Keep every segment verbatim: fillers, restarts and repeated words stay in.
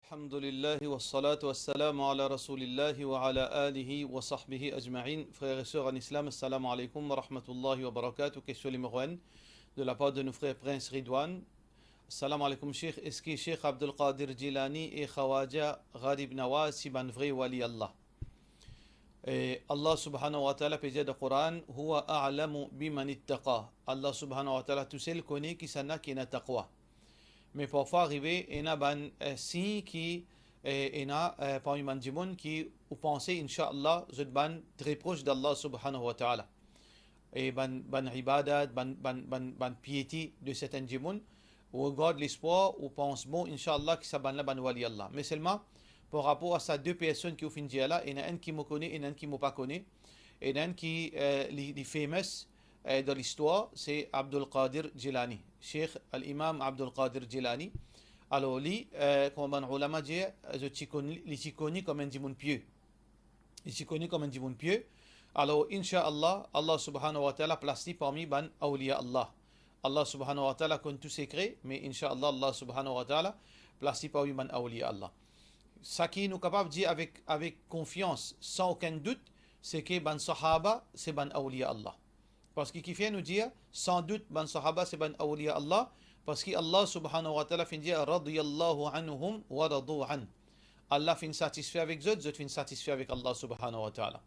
Alhamdulillah, wassalatu wassalamu ala Rasulillah wa ala alihi wa sahbihi ajma'in. Frères et sœurs en islam, assalamu alaikum wa rahmatullahi wa barakatuh. Question numéro un, de la part de nos frères Prince Ridwan. Assalamu alaikum Cheikh, eski Cheikh Abdul Qadir Jilani e Khawaja Gharib Nawaz si bann vre wali Allah? E Allah subhanahu wa ta'ala pe dir dan Quran, "Huwa a'lamu biman ittaqa." Allah subhanahu wa ta'ala tousel kone kisannla ki ena taqwa. Me parfwa arive, ena bann, eh, sign ki, eh, ena, eh, parmi bann dimoun ki ou panse, inshallah, zot bann tre pros d'Allah subhanahu wa ta'ala. E bann, bann ibadat, bann, bann, bann, bann piete de sertin dimoun, ou regard lespwar, ou pans bon, inshallah, ki sa bann la bann wali Allah. Me selman, par rapor a sa de personn ki ou finn dir la, ena enn ki mo kone, ena enn ki mo pa kone, ena enn ki, eh, li, li famous, eh, dan listwar, se Abdul Qadir Jilani, Cheikh Al-Imam Abdul Qadir Jilani. Alor li, eh, kouma bann oulama dir, zot ti konn, li ti koni kouma enn dimoun pie. Li ti koni kouma enn dimoun pie. Alor, inshallah, Allah subhanahu wa ta'ala plas li parmi bann awliya Allah. Allah subhanahu wa ta'ala konn tou sekre, me inshallah, Allah subhanahu wa ta'ala plas li parmi bann awliya Allah. Sa ki nou kapav dir avek, avek konfians, san okenn dout, se ke bann sahaba se bann awliya Allah. Parski kifer nou dir, san dout, bann sahaba se bann awliya Allah? Parski Allah subhanahu wa ta'ala finn dir, "Radiyallahu anhum wa radu an." Allah finn satisfe avek zot, zot finn satisfe avek Allah subhanahu wa ta'ala.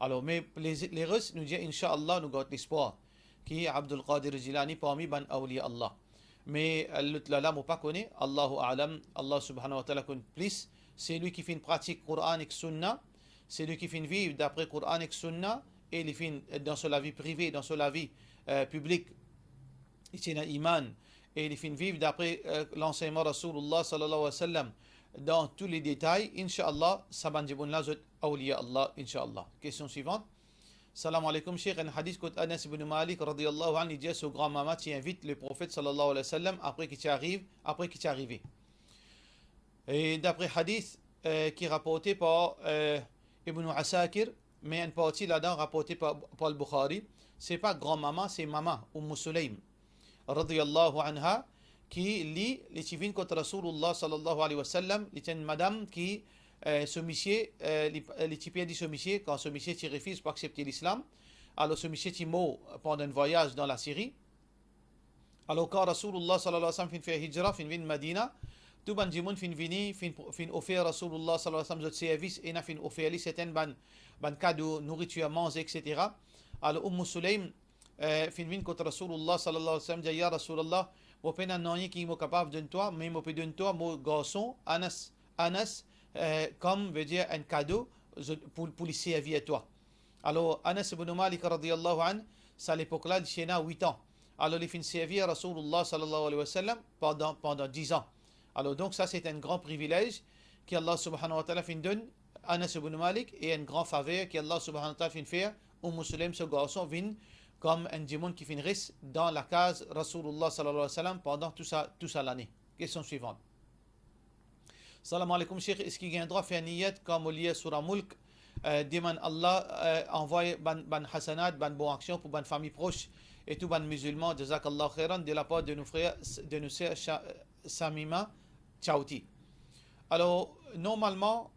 Alor, me le, leres, nou dir, inshallah, nou gard lespwar ki Abdul Qadir Jilani parmi bann awliya Allah. Me, eh, lot la la, mo pa kone, Allahu a'lam, Allah subhanahu wa ta'ala konn plis. Se li ki finn pratik Quran ek Sunna, se li ki finn viv dapre Quran ek Sunna, e li finn, eh, dan so lavi prive, dan so lavi, eh, piblik, li ti ena iman, e li finn viv dapre, eh, lansegnman Rasoulillah sallallahu alayhi wa sallam dan tou le detay, inshallah, sa bann dimoun la zot awliya Allah, inshallah. Kestion swivant. Salam alaikum, Cheikh. Enn hadis kot Anas ibn Malik radiyallahu anhu, li dir so granmama ti invit le Profet sallallahu alayhi wa sallam apre ki ti ariv, apre ki ti arive. E dapre hadis, eh, ki raporte par, eh, Ibn Asakir, me enn parti ladan raporte par, par Al-Bukhari, se pa granmama, se mama, Umm Sulaym, radiyallahu anha, ki li, li ti vinn kot Rasoulillah sallallahu alayhi wa sallam, li ti enn madam ki, eh, so misie, eh, li, li ti perdi so misie, kan so misie ti refiz pou aksepte lislam, alor so misie ti mor pandan enn vwayaz dan Lasiri. Alor, kan Rasoulillah sallallahu alayhi wa sallam finn fer hijra, finn vinn Madina, tou bann dimoun finn vini, finn, finn ofer Rasoulillah sallallahu alayhi wa sallam zot servis, ena finn ofer li sertin bann, bann kado, nouritir, manze, et cetera. Alor, Umm Sulaym, eh, finn vinn kot Rasoulillah sallallahu alayhi wa sallam, dir, "Ya Rasoulillah, mo pena nanye ki mo kapav donn twa, me mo pe donn twa mo garson Anas, Anas, eh, kom, vedir, enn kado, zot, pou, pou li servi twa." Alor, Anas ibn Malik radiyallahu anhu, sa lepok la, li ti ena wit an. Alor, li finn servi Rasoulillah sallallahu alayhi wa sallam pandan, pandan diz an. Alor, donk, sa, se enn gran privilez ki Allah subhanahu wa ta'ala finn donn Anas ibn Malik e enn gran faver ki Allah subhanahu wa ta'ala finn fer Umm Sulaym, so garson, vinn kom enn dimoun ki finn res dan lakaz Rasoulillah sallallahu alayhi wa sallam pandan tou sa, tou sa lane. Kestion swivant. Salam alaikum, Cheikh. Eski gagn drwa fer niyat kan mo lir Soura Mulk, eh, demann Allah, eh, anvway bann, bann hasanat, bann bon aksion pou bann fami pros e tou bann mizilman? Jazakallah khairan, de la part de nou frer, de nou ser Sha-, Samima Chauti. Alor, normalman,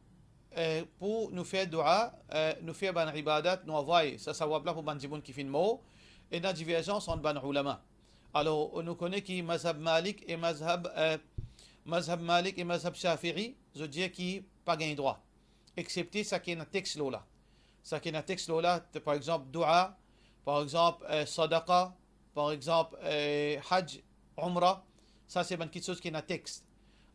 eh, pou nou fer doua, eh, nou fer bann ibadat, nou anvway sa sawab la pou bann dimoun ki finn mor, ena diverzans ant bann oulama. Alor, nou kone ki mazhab Malik e mazhab, eh, mazhab Malik e mazhab Shafi'i, zot dir ki pa gagn drwa, exsepte sa ki ena text lor la. Sa ki ena text lor la, par exanp, doua, par exanp, eh, sadaqa, par exanp, eh, hajj, umra, sa se bann kiksoz ki ena text.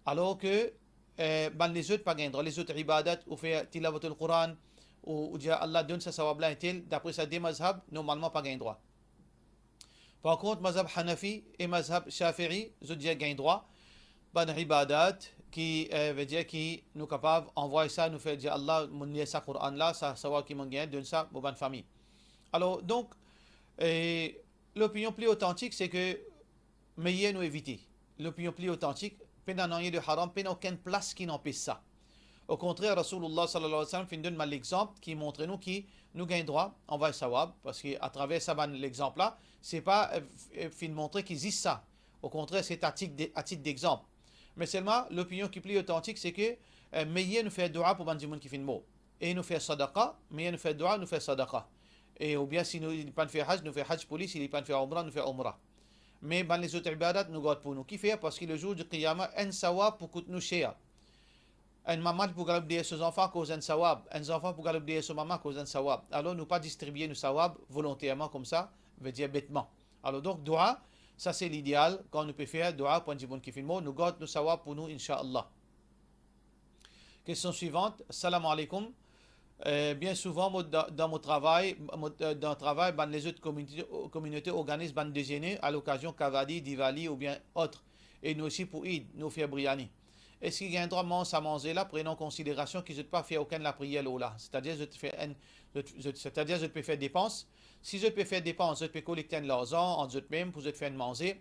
Alor ke, eh, bann lezot pa gagn drwa, lezot ibadat, ou fer tilawatul Quran, ou, ou dir Allah donn sa sawab la entel, dapre sa de mazhab, normalman pa gagn drwa. Par kont, mazhab Hanafi e mazhab Shafi'i, zot dir gagn drwa bann ibadat ki, eh, vedir ki nou kapav anvway sa, nou fer dir Allah, mo lir sa Quran la, sa sawab ki mo gagn, donn sa mo bann fami. Alor, donk, eh, lopinion pli otantik, se ke meyer nou evite. Lopinion pli otantik, pena nanye de haram, pena okenn plas ki anpes sa. Okontrer, Rasoulillah sallallahu alayhi wa sallam finn donn bann lexanp ki montre nou ki nou gagn drwa anvway sawab, parski atraver sa bann lexanp la, se pa, eh, f-, eh, finn montre ki zis sa. Okontrer, se a tit de, a tit dexanp. Me selman, lopinion ki pli otantik, se ke, eh, meyer nou fer dua pou bann dimoun ki finn mor. E nou fer sadaqa, meyer nou fer dua, nou fer sadaqa. E oubien si nou, li pa'nn fer haj, nou fer haj pou li, si li pa'nn fer omra, nou fer omra. Me bann lezot ibadat, nou gard pou nou. Kifer? Parski le zour di qiyama, enn sawab pou kout nou ser. Enn mama pou galop deryer so zanfan akoz enn sawab, enn zanfan pou galop deryer so mama akoz enn sawab. Alor, nou pa distribie nou sawab volonterman koumsa, vedir betman. Alor, donk, dua, sa se lideal, kan nou pe fer dua pou enn dimoun ki finn mor, nou gard nou sawab pou nou, inshallah. Kestion swivant. Salam aleykoum. Eh, bien souvan, mo, dan, dan mo travay, mo, eh, dan travay, bann lezot kominote, kominote organiz bann dezene a lokazion Kavadi, Diwali oubien ot. E nou osi pou Eid, nou fer briani. Eski gagn drwa manz sa manze la, prenon konsiderasion ki zot pa fer okenn lapriyer lor la? Setadir zot fer enn, zot, zot, setadir zot pe fer depans. Si zot pe fer depans, zot pe kolekte enn larzan ant zot mem pou zot fer enn manze,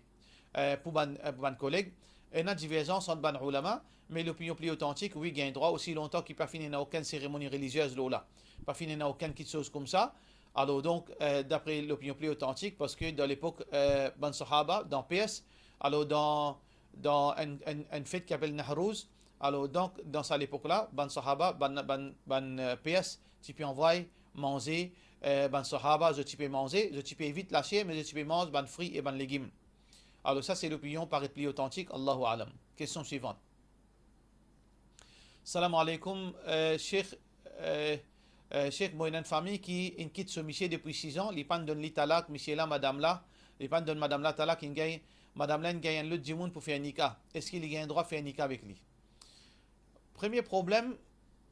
eh, pou bann, eh, pou bann koleg. Ena diverzans ant bann oulama, me lopinion pli otantik, wi, gagn drwa, osi lontan ki pa finn ena okenn seremoni reliziez lor la, pa finn ena okenn kitsoz koumsa. Alor donk, eh, dapre lopinion pli otantik, parski dan lepok, eh, bann sahaba, dan Pers, alor dan, dan enn, enn, enn fet ki apel Nahrouz, alor donk, dan sa lepok la, bann sahaba, bann, bann, bann, eh, Pers, ti pe anvway manze, eh, bann sahaba, zot ti pe manze, zot ti pe evit laser, me zot ti pe manz bann fri e bann legim. Alor sa se lopinion paret pli otantik, Allahu alam. Kestion swivant. Salam aleykoum, eh, Sheikh, eh, eh, Sheikh, mo ena enn fami ki inn kit so misie depi sizan, li pa'nn donn li talak, misie la, madam la, li pa'nn donn madam la talak, inn gagn, madam la inn gagn enn lot dimoun pou fer nika. Eski li gagn drwa fer nika avek li? Premie problem,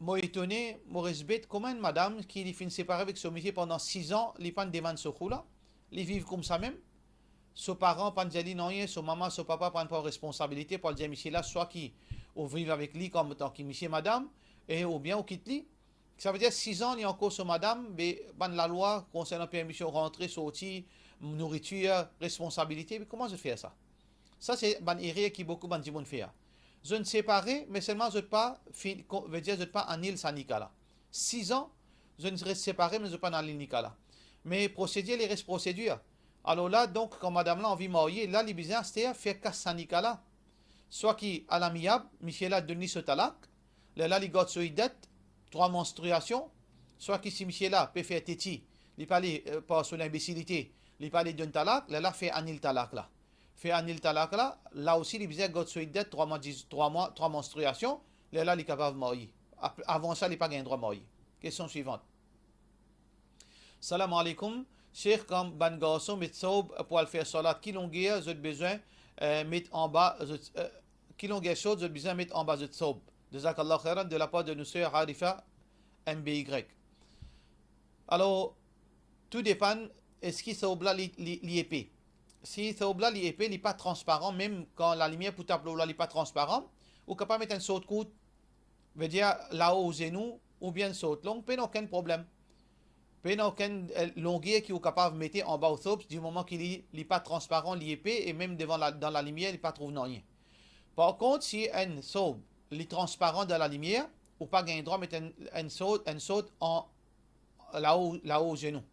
mo etone, mo res bet, kouma enn madam ki li finn separe avek so misie pandan sizan, li pa'nn demann sekou la, li viv koumsa mem, so paran pa'nn dir li nanye, so mama, so papa pa'nn pran responsabilite pou al dir misie la, swa ki ou viv avek li kom antan ki misie madam, e oubien ou kit li. Savedir sizan li ankor so madam, be bann lalwa konsernan permision rantre, sorti, nouritir, responsabilite, be kouma zot fer sa? Sa se bann erer ki boukou bann dimoun fer. Zot inn separe, me selman zot pa fi-, ko-, vedir zot pa anil sa nika la. Sizan, zot inn res separe, me zot pa'nn anil nika la. Me prosedir, li res prosedir. Alor la, donk, kan madam la anvi marye, la, li bizin aster fer kas sa nika la. Swa ki a lamiab, misie la donn li so talak, lerla li gard so idet, trwa manstriasion, swa ki si misie la pe fer teti, li pa le, eh, par so linbesilite, li pa le donn talak, lerla fer anil talak la. Fer anil talak la, la osi li bizin gard so idet trwa mwa, dis, trwa mwa, trwa manstriasion, lerla li kapav marye. Ap-, avan sa, li pa gagn drwa marye. Kestion swivant. Salam aleykoum. Sheikh, kan bann garson met sob pou al fer salat, ki longer zot bizin, eh, met anba, zot, eh, ki longer sort zot bizin met anba zot sob? Jazakallah khairan, de la part de nou ser Arifa M B Y. Alor, tou depann eski sob la li, li, li epe. Si sob la li epe, li pa transparan, mem kan lalimier pou tap lor la, li pa transparan, ou kapav met enn sort kourt, vedir lao ou zenou, oubien enn sort long, pena okenn problem. Pena okenn, eh, longer ki ou kapav mete anba ou sob, di moman ki li, li pa transparan, li epe, e mem devan la, dan lalimier, li pa trouv nanye. Par kont, si enn sob, li transparan dan lalimier, ou pa gagn drwa met enn, enn sort, enn sort an, lao, lao ou zenou.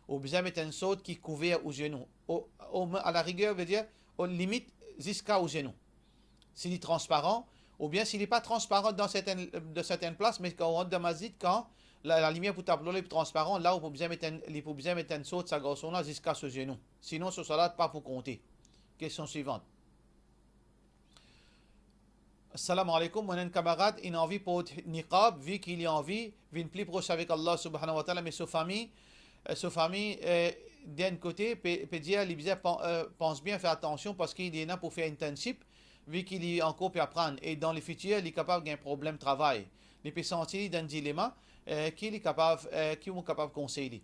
Ou bizin met enn sort ki kouver ou zenou. O, o, a la riger, vedir, o limit, ziska ou zenou. Si li transparan, oubien si li pa transparan dan sertenn, dan sertenn plas, me kan ou rant dan masjid, kan la, lalimier pou tap lor li, li pou transparan, la ou pou bizin met enn, li pou bizin met enn sort sa garson la ziska so zenou. Sinon, so salat pa pou konte. Kestion swivant. Salam aleykoum, mo ena enn kamarad, inn anvi port niqab, vi ki li anvi vinn pli pros avek Allah subhanahu wa ta'ala, me so fami, eh, so fami, eh, d'enn kote, pe, pe dir li bizin pan-, eh, pans bien, fer atansion, parski li ena pou fer internship, vi ki li ankor pe aprann, e dan lefitir, li kapav gagn problem travay. Li pe santi li dan dilema, eh, ki li kapav, eh, ki mo kapav konsey li?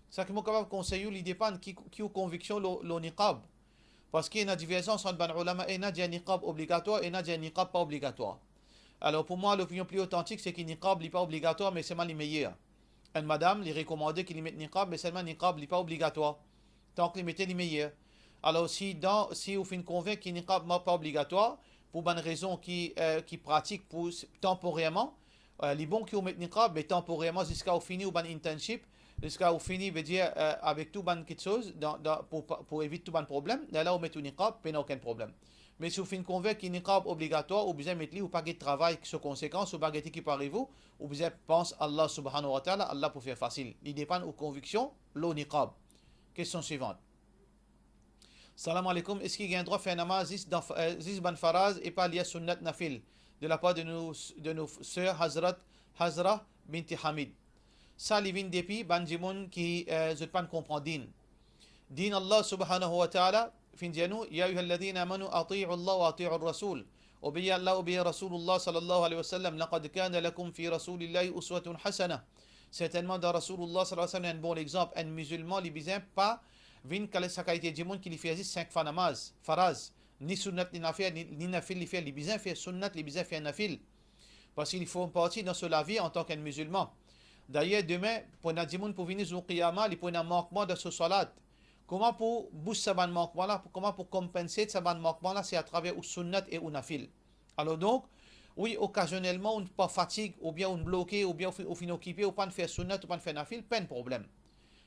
Sa ki mo kapav konsey ou, li depann ki, ki ou konviksion lor, lor niqab. Parski ena diverzans ant bann oulama, ena dir niqab obligatwar, ena dir niqab pa obligatwar. Alor, pou mwa, lopinion pli otantik, se ki niqab, li pa obligatwar, me selman li meyer. Enn madam, li rekomande ki li met niqab, me selman niqab, li pa obligatwar. Tank li mete, li meyer. Alor, si dan, si ou finn konvink ki niqab pa obligatwar, pou bann rezon ki, eh, ki pratik pou s-, tanporerman, eh, li bon ki ou met niqab, me tanporerman, ziska ou fini ou bann internship, ziska ou fini, vedir, eh, avek tou bann kitsoz, dan, dan, pou, pou evit tou bann problem, lerla ou met ou niqab, pena okenn problem. Me si ou finn konvink ki niqab obligatwar, ou bizin met li, ou pa get travay so konsekans, ou pa gete ki pou ariv ou, ou bizin pans Allah subhanahu wa ta'ala, Allah pou fer fasil. Li depann ou konviksion lor niqab. Kestion swivant. Salam alaikum, eski gagn drwa fer namaz zis dan, eh, zis bann faraz e pa lir sunnat nafil? De la par de nou, de nou ser Hazrat Hazra binti Hamid. Sa li vinn depi bann dimoun ki, eh, zot pa'nn konpran din. Din Allah subhanahu wa ta'ala finn dir nou, "Ya ayyuhalladhina amanu ati'u Allah wa ati'u Rasul." Obeir Allah, obeir Rasulullah sallallahu alayhi wa sallam. "Laqad kana lakum fi Rasulillahi uswatun hasana." Sertennman, dan Rasulullah sallallahu alayhi wa sallam, enn bon lexanp. Enn mizilman, li bizin pa vinn kal-, sa kalite dimoun ki li fer zis sink fwa namaz, faraz, ni sunnat, ni nafil, ni, ni nafil li fer, li bizin fer sunnat, li bizin fer nafil. Parski li form parti dan so lavi antan ki enn mizilman. Dayer, demin, pou ena dimoun pou vini zour Qiyama, li pou ena mankman dan so salat. Kouma pou bous sa bann mankman la, pou, kouma pou konpanse sa bann mankman la, se atraver ou sunnat e ou nafil. Alor donk, wi, okazionelman, ou par fatig, oubien ou bloke, oubien ou fi-, ou finn okipe, ou pa'nn fer sunnat, ou pa'nn fer nafil, pena problem.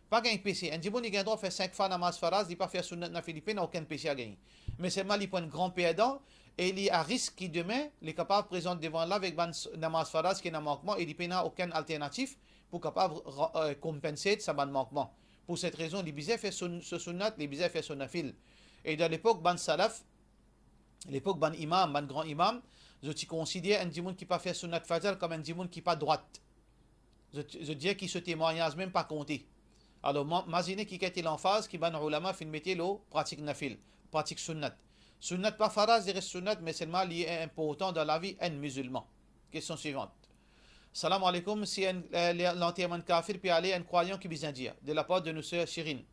Pa gagn pese. Enn dimoun, li gagn drwa fer sink fwa namaz faraz, li pa fer sunnat nafil, li pena okenn pese a gagne. Me selman, li pou enn gran perdan, e li a risk ki demin, li kapav prezant devan Allah avek bann s-, namaz faraz ki ena mankman, e li pena okenn alternatif pou kapav ra-, eh, konpanse sa bann mankman. Pou set rezon, li bizin fer so, so sunnat, li bizin fer so nafil. E dan lepok bann salaf, lepok bann imam, bann gran imam, zot ti konsider enn dimoun ki pa fer sunnat fajr kom enn dimoun ki pa drwat. Zot, zot dir ki so temwagnaz mem pa konte. Alor, ma-, mazine ki kalite lanfaz ki bann oulama finn mete lor pratik nafil, pratik sunnat. Sunnat pa faraz, li res sunnat, me selman li inportan dan lavi enn mizilman. Kestion swivant. Salam alaikum, si enn, eh, le-, lanterman enn kafir pe ale, enn krwayan ki bizin dir, de la par de nou ser Shirin.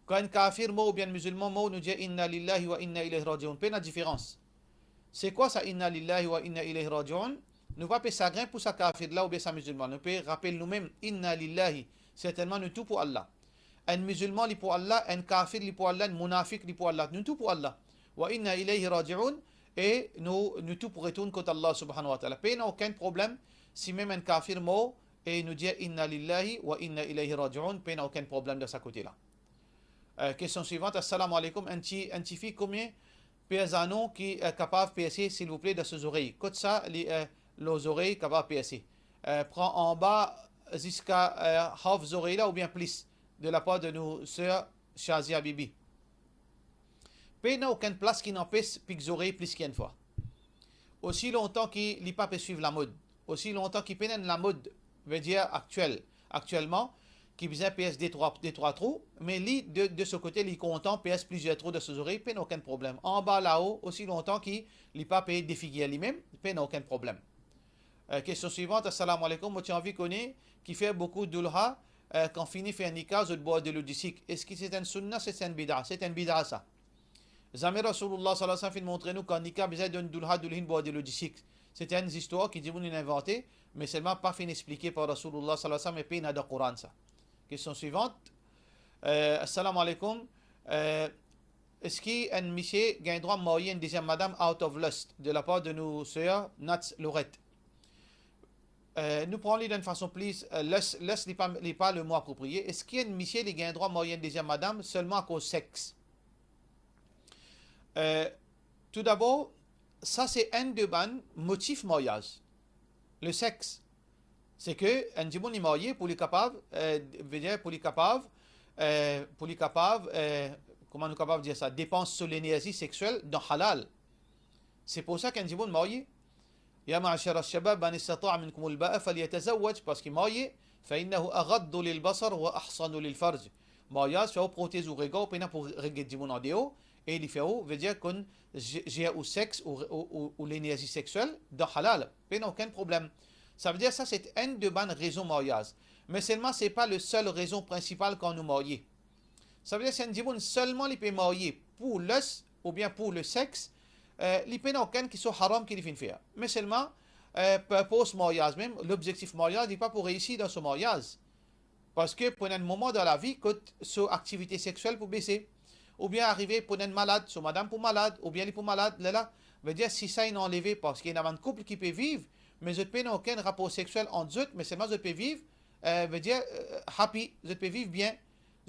Kan enn kafir mor oubien enn mizilman mor, nou dir inna lillahi wa inna ilayhi raji'un. Pena diferans. Se kwa sa inna lillahi wa inna ilayhi raji'un? Nou pa pe sagrin pou sa kafir la oubien sa mizilman. Nou pe rapel noumem, inna lillahi, sertennman nou tou pou Allah. Enn mizilman li pou Allah, enn kafir li pou Allah, enn mounafik li pou Allah. Nou tou pou Allah. Wa inna ilayhi raji'un, e nou, nou tou pou retourn kot Allah subhanahu wa ta'ala. Pena okenn problem, si mem enn kafir mor, e nou dir inna lillahi wa inna ilayhi raji'un, pena okenn problem dan sa kote la. Eh, kestion swivant. Assalamu alaikum. Enn ti, enn tifi, komie per zanon ki, eh, kapav perse, silvouple, dan so zorey? Kot sa li, eh, lor zorey kapav perse? Eh, pran anba ziska, eh, haf zorey la oubien plis, de la par de nou ser Shazia Bibi. Pena okenn plas ki anpes pik zorey plis ki enn fwa. Osi lontan ki li pa pe swiv lamod, osi lontan ki pena enn lamod, vedir aktiel, aktielman, ki bizin pers de trwa, de trwa trou, me li, de, de so kote, li kontan pers plizier trou dan so zorey, pena okenn problem. Anba lao, osi lontan ki li pa pe defigir limem, pena okenn problem. Eh, kestion swivant. Assalamu alaikum. Mo ti anvi kone ki fer boukou doulha, eh, kan fini fer nika, zot bwar delo disik. Eski se enn sunna, se enn bida? Se enn bida sa. Zame Rasoulillah sallallahu alayhi wa sallam finn montre nou kan nika bizin donn doulha doulhin bwar delo disik. Se enn zistwar ki dimoun inn invante, me selman pa finn explike par Rasoulillah sallallahu alayhi wa sallam, e pena dan Koran sa. Kestion swivant. Eh, assalamu alaikum. Eh, eski enn misie gagn drwa marye enn deziem madam out of lust, de la par de nou ser Nats Lorette? Eh, nou pran li dan enn fason pli, eh, lust, lust li pa, li pa le mo aproprie. Eski enn misie li gagn drwa marye enn deziem madam selman akoz sex? Eh, toudabor, sa se enn de bann motif maryaz. Le sex. Se ke enn dimoun li marye pou li kapav, eh, vedir pou li kapav, eh, pou li kapav, eh, kouma nou kapav dir sa, depans so lenerzi sexiel dan halal. Se pou sa ki enn dimoun marye. Ya ma'shara ash-shabab man istata'a minkumul ba'ata falyatazawwaj, parski marye, fa innahu aghaddu lil basar wa ahsanu lil farj. Maryaz fer ou protez ou regar, pena pou reget dimoun andeor, e li fer ou, vedir konn ze-, zer ou sex, ou, ou, ou, ou lenerzi sexiel dan halal, pena okenn problem. Savedir sa se enn de bann rezon maryaz. Me selman se pa le sel rezon prinsipal kan nou marye. Savedir si enn dimoun selman li pe marye pou lust oubien pou le sex, eh, li pena okenn ki so haram ki li finn fer. Me selman, eh, purpose maryaz mem, lobzektif maryaz, li pa pou reisi dan so maryaz. Parski pou ena enn moman dan lavi kot so aktivite sexiel pou bese, oubien arive pou ena enn malad, so madam pou malad, oubien li pou malad, lerla, vedir si sa inn anleve, parski ena bann koup ki pe viv, me zot pena okenn rapor sexiel ant zot, me selman zot pe viv, eh, vedir, eh, happy, zot pe viv bien,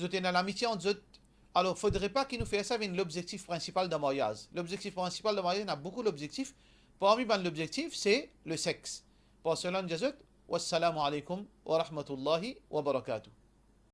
zot ena lamitie ant zot, Alor, fodre pa ki nou fer sa vinn lobzektif prinsipal dan maryaz. Lobzektif prinsipal dan maryaz, ena boukou lobzektif. Parmi bann lobzektif, se le sex. Par sela, nou dir zot, wassalamu alaikum wa rahmatullahi wa barakatuh.